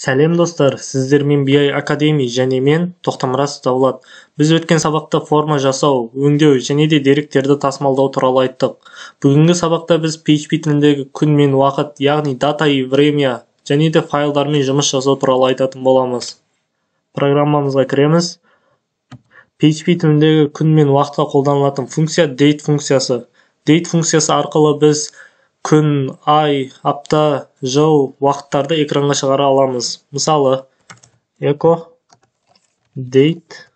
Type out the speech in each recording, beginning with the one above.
Сәлем достар, сіздермен BI Academy және мен Тоқтамұрат Давлат. Біз өткен сабақта форма жасау, өңдеу және де деректерді тасымалдау туралы айттық. Бүгінгі сабақта біз PHP тіліндегі күн мен уақыт, яғни дата и время және де файлдармен жұмыс жасау туралы айтатын боламыз. Программамызға кіреміз. PHP тіліндегі күн мен уақытқа қолданылатын функция date функциясы. Date функциясы арқылы біз күн, ай, апта, жыл, уақыттарды экранға шығара аламыз. Мысалы, echo date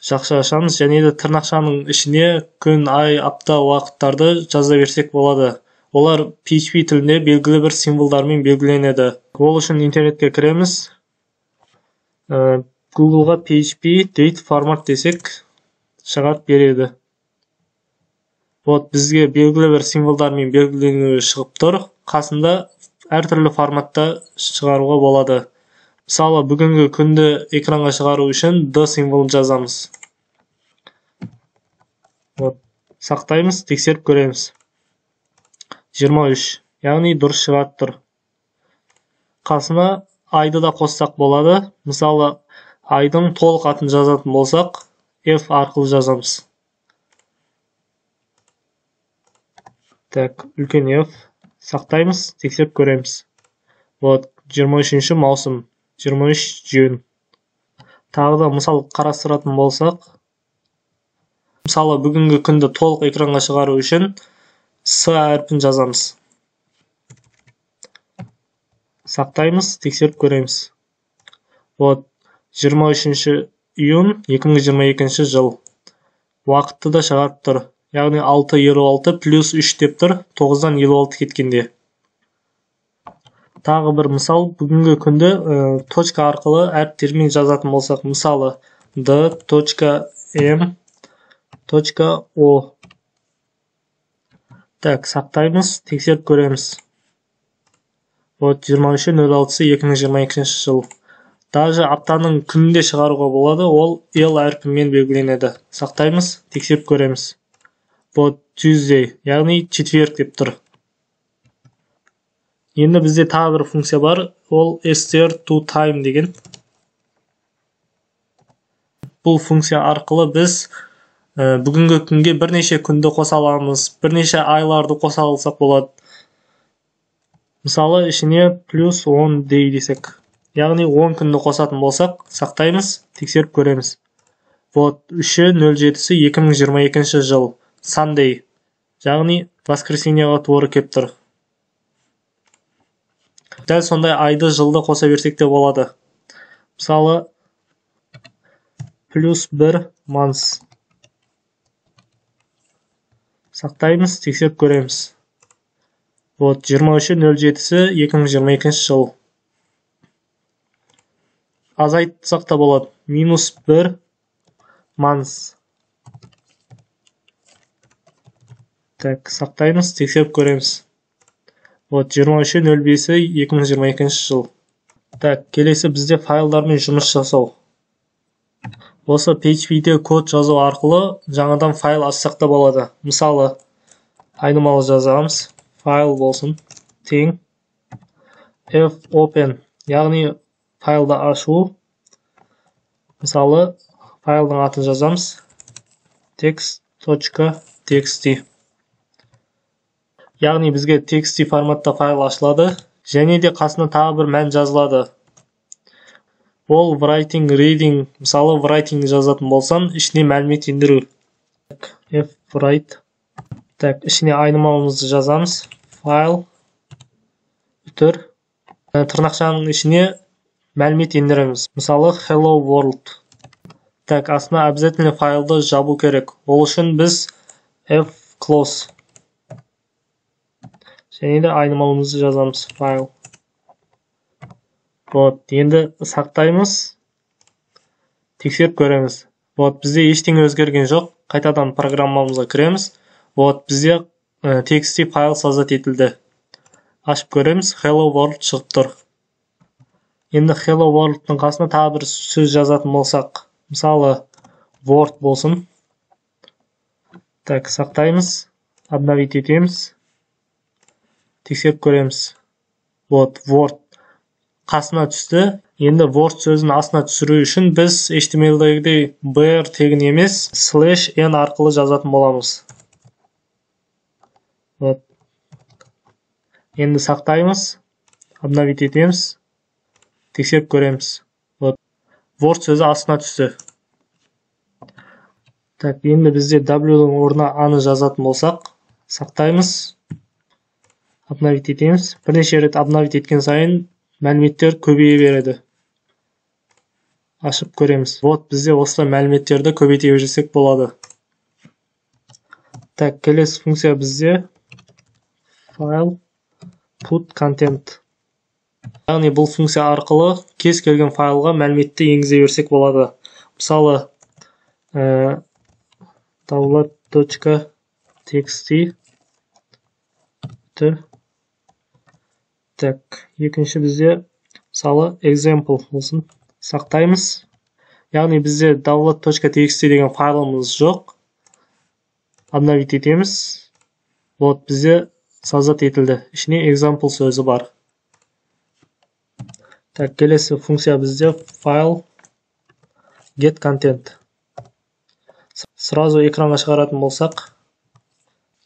жақша ашамыз және де тырнақшаның ішіне күн, ай, апта, уақыттарды жаза берсек болады. Олар PHP тілінде белгілі бір символдармен белгіленеді. Ол үшін интернетке кіреміз. Google'ға PHP date format десек шығарып береді. Вот бізге белгілі бір символдармен белгіленуі шығып тұр. Қасында әртүрлі форматта шығаруға болады. Мысалы, бүгінгі күнді экранға шығару үшін D символын жазамыз. Вот, сақтаймыз, тексеріп көреміз. 23, яғни дұрыс шығарып тұр. Қасына айды да қоссақ болады. Мысалы, айдың толық атын жазатын болсақ, F арқылы жазамыз. Так, үлкен F, сақтаймыз, тексеріп көреміз. Вот, 23 маусым, 23 жөн. Тағы да мысал қарастыратын болсақ, мысалы, бүгінгі күнді толық экранға шығару үшін С әрпін жазамыз. Сақтаймыз, тексеріп көреміз. Вот, 23 июнь 2022 жыл. Уақытты да шығарып тұр. Яғни 6:56 плюс 3 деп тұр, 9:56 кеткенде. Тағы бір мысал, бүгінгі күнді точка арқылы әріптермен жазатын болсақ, мысалы, D точка M точка O. Так, сақтаймыз, тексеріп көреміз. Вот, 23.06.2022 жыл. Даже аптаның күнінде шығаруға болады, ол L әрпімен белгіленеді. Сақтаймыз, тексеріп көреміз. Вот Tuesday, яғни четверг деп тұр. Енді бізде тағы бір функция бар, ол strToTime деген. Бұл функция арқылы біз бүгінгі күнге бірнеше күнді қоса аламыз, бірнеше айларды қоса алсақ болады. Мысалы, ішіне плюс 10 day десек, яғни 10 күнді қосатын болсақ, сақтаймыз, тексеріп көреміз. Вот, 3.07.2022 жыл. Sunday, яғни воскресеньеға тура кеп тұр. Дәл сондай айды, жылды қоса берсек те болады. Мысалы, плюс 1 months. Сақтаймыз, тексеріп көреміз. Вот, 23.07.2022 жыл. Азайтсақ та болады. Минус 1 months. Так, сақтаймыз, тексеріп көреміз. Вот, 23.05.2022 жыл. Так, келесі бізде файлдармен жұмыс жасау. Осы PHP-де код жазу арқылы жаңадан файл ашсақ та болады. Мысалы, айнымалы жазамыз. Файл болсын, тең fopen, яғни файлды ашу. Мысалы, файлдың атын жазамыз. text.txt. Яғни бізге txt форматта файл ашылады, және де қасына тағы бір мән жазылады. Ол writing, reading, мысалы writing жазатын болсам, ішіне мәлімет ендіру. Fwrite. Так, ішіне айнымалымызды жазамыз. Файл үтір. Тырнақшаның ішіне мәлімет ендіреміз. Мысалы, hello world. Так, астына обязательно файлды жабу керек. Ол үшін біз fclose. Және де айнымалымызды жазамыз, файл. Вот, енді сақтаймыз, тексеріп көреміз. Вот, бізде ештеңе өзгерген жоқ. Қайтадан программамызға кіреміз. Вот, бізде txt файл создать етілді. Ашып көреміз, hello world шығып тұр. Енді hello world'тың қасына тағы бір сөз жазатын болсақ, мысалы, word болсын. Так, сақтаймыз, обновить етеміз. Тексеріп көреміз. Вот, Word. Қасына түсті. Енді Word сөзін астына түсіру үшін біз HTML-дегідей br тегін емес, slash n арқылы жазатын боламыз. Вот. Енді сақтаймыз, обновить етеміз, тексеріп көреміз. Вот. Word сөзі астына түсті. Так, енді бізде W-дің орнына A-ны жазатын болсақ, сақтаймыз, обновить етеміз. Бірнеше рет обновить еткен сайын мәліметтер көбейе береді. Ашып көреміз. Вот, бізде осылай мәліметтерді көбейте берсек болады. Так, келесі функция бізде file put content. Яғни бұл функция арқылы кез келген файлға мәліметті енгізе берсек болады. Мысалы, download.txt. Так, екінші бізде, мысалы, example болсын. Сақтаймыз. Яғни бізде download.txt деген файлымыз жоқ. Обновить етеміз. Вот, бізде создать етілді. Ішіне example сөзі бар. Так, келесі функция бізде file get content. Сразу экранға шығаратын болсақ,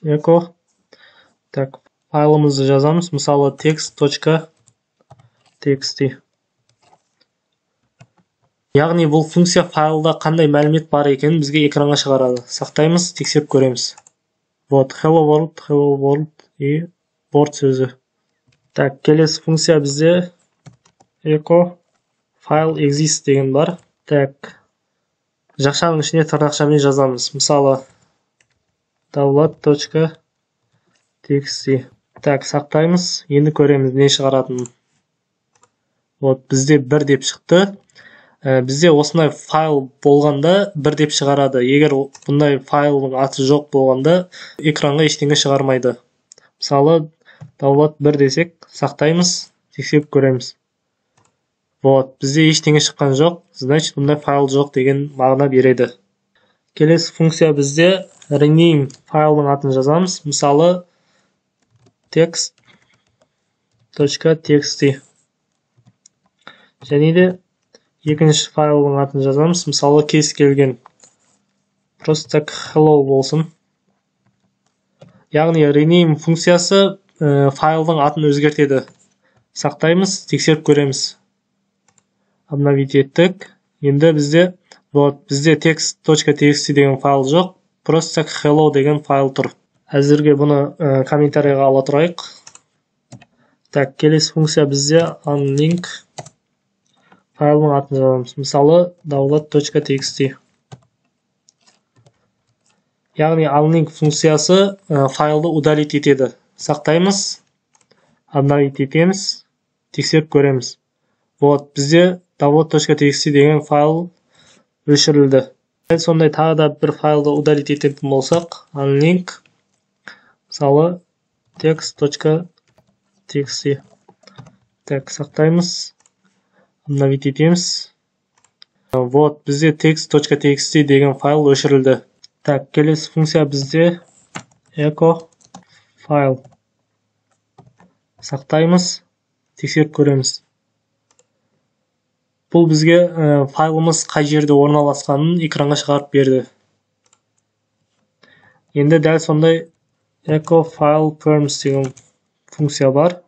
echo. Так, файлымызды жазамыз, мысалы, text.txt. Яғни бұл функция файлда қандай мәлімет бар екенін бізге экранға шығарады. Сақтаймыз, тексеріп көреміз. Вот, hello world, hello world и Word сөзі. Так, келесі функция бізде echo file exist деген бар. Так, жақшаның ішіне тырнақшамен жазамыз. Мысалы, download.txt. Так, сақтаймыз. Енді көреміз не шығаратынын. Вот, бізде 1 деп шықты. Бізде осындай файл болғанда 1 деп шығарады. Егер бұндай файлдың аты жоқ болғанда, экранға ештеңе шығармайды. Мысалы, download 1 десек, сақтаймыз, тексеріп көреміз. Вот, бізде ештеңе шыққан жоқ, значит, бұндай файл жоқ деген мағына береді. Келесі функция бізде rename, файлдың атын жазамыз. Мысалы, text.txt. Және де екінші файлдың атын жазамыз. Мысалы, кез келген, просто так hello болсын. Яғни rename функциясы файлдың атын өзгертеді. Сақтаймыз, тексеріп көреміз. Обновить еттік. Енді бізде, вот, бізде text.txt деген файл жоқ, просто так hello деген файл тұр. Әзірге бұны комментарийға ала тұрайық. Так, келесі функция бізде unlink, файлдың атын жазамыз. Мысалы, download.txt. Яғни unlink функциясы файлды удалить етеді. Сақтаймыз, обновить етеміз, тексеріп көреміз. Вот, бізде download.txt деген файл өшірілді. Дәл сондай тағы да бір файлды удалить ететін болсақ, unlink, мысалы, text.txt. Так, сақтаймыз, обновить етеміз. Вот, бізде text.txt деген файл өшірілді. Так, келесі функция бізде echo файл. Сақтаймыз, тексеріп көреміз. Бұл бізге файлымыз қай жерде орналасқанын экранға шығарып берді. Енді дәл сондай echo file perms деген функция бар.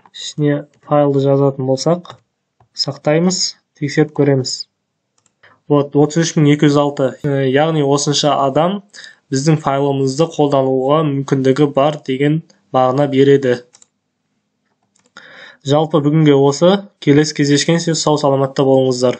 Ішіне файлды жазатын болсақ, сақтаймыз, тексеріп көреміз. Вот, 33206, яғни осынша адам біздің файлымызды қолдануға мүмкіндігі бар деген мағына береді. Жалпы бүгінге осы. Келесі кездескенше сау саламатта болыңыздар.